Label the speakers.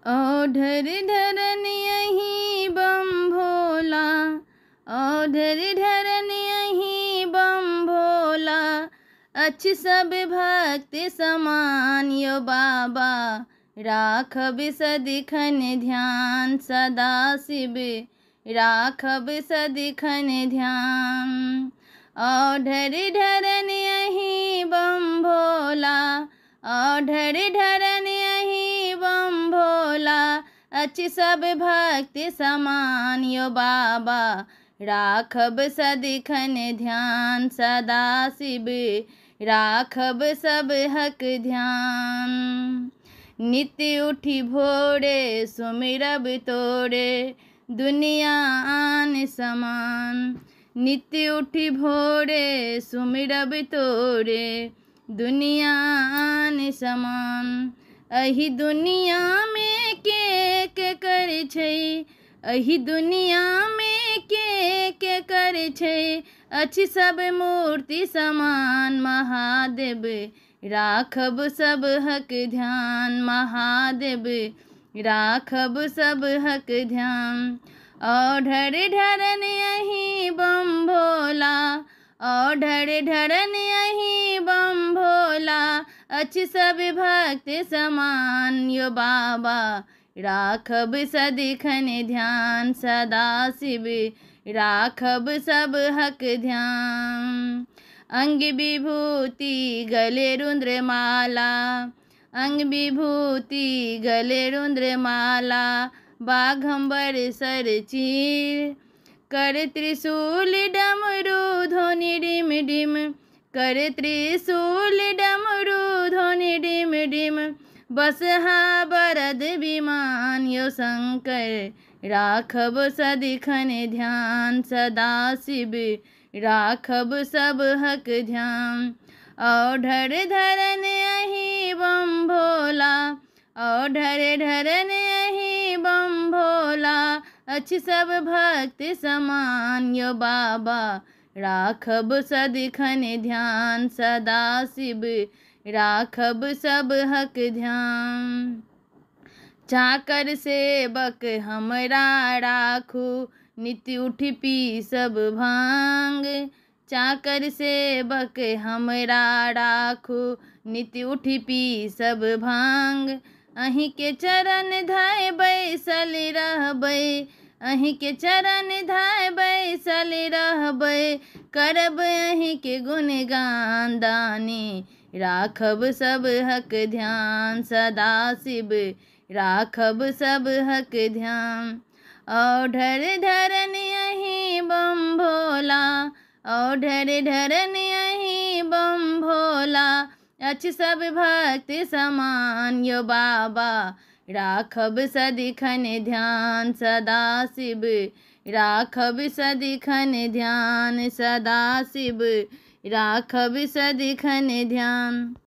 Speaker 1: औढर धरन अहीं बम भोला, औढर धरन अहीं बम भोला, अछि सब भक्त समान यो बाबा। राखब सदिखन ध्यान सदा शिव, राखब सदिखन ध्यान। औढर धरन अहीं बम भोला, औढर धरन अहीं बम भोला, अछि सब भक्त समान यो बाबा। राखब सदिखन ध्यान सदा शिव, राखब सब हक ध्यान। नित्य उठी भोरे सुमिरब तोरे, दुनिया आन समान। नित्य उठी भोरे सुमिरब तोरे, दुनिया आन समान। एहि दुनिया में के कर छै, एहि दुनिया में के कर छै, अछि सब मूर्ति समान महादेव। राखब सब हक ध्यान महादेव, राखब सब हक ध्यान। औढर धरन अहीं बम भोला, औढर धरन अहीं बम भोला, अछि सब भक्त समान यो बाबा। राखब सदिखन ध्यान सदा शिव, राखब सब हक ध्यान। अंग विभूति गले रुद्रमाला, अंग विभूति गले रुद्रमाला, बाघम्बर सर चीर। कर त्रिशूल डमरू ध्वनि डिम डिम, कर त्रिशूल डमरू ध्वनि डिम डिम, बसहा बरद विमान यो शंकर। राखब सदिखन ध्यान सदा शिव, राखब सब हक ध्यान। औढर धरन अहीं बम भोला, औढर धरन अहीं बम भोला, अछि सब भक्त समान यो बाबा। राखब सदिखन ध्यान सदा शिव, राखब सब हक ध्यान। चाकर सेवक हमरा राखू, नित्य उठि पी सब भांग। चाकर सेवक हमरा राखू, नित्य उठि पी सब भांग। अहीं के चरण धाय बैसल रहबै, अहीं के चरण धाय बैसल रहबै, करब अहीं के गुणगान दानी। राखब सब हक ध्यान सदा शिव, राखब सब हक ध्यान। औढर धरन अहीं बम भोला, औढर धरन अहीं बम भोला, अछि सब भक्त समान यो बाबा। राखब सदिखन ध्यान सदा शिव, राखब सदिखन ध्यान सदा शिव, राखब सदिखन ध्यान।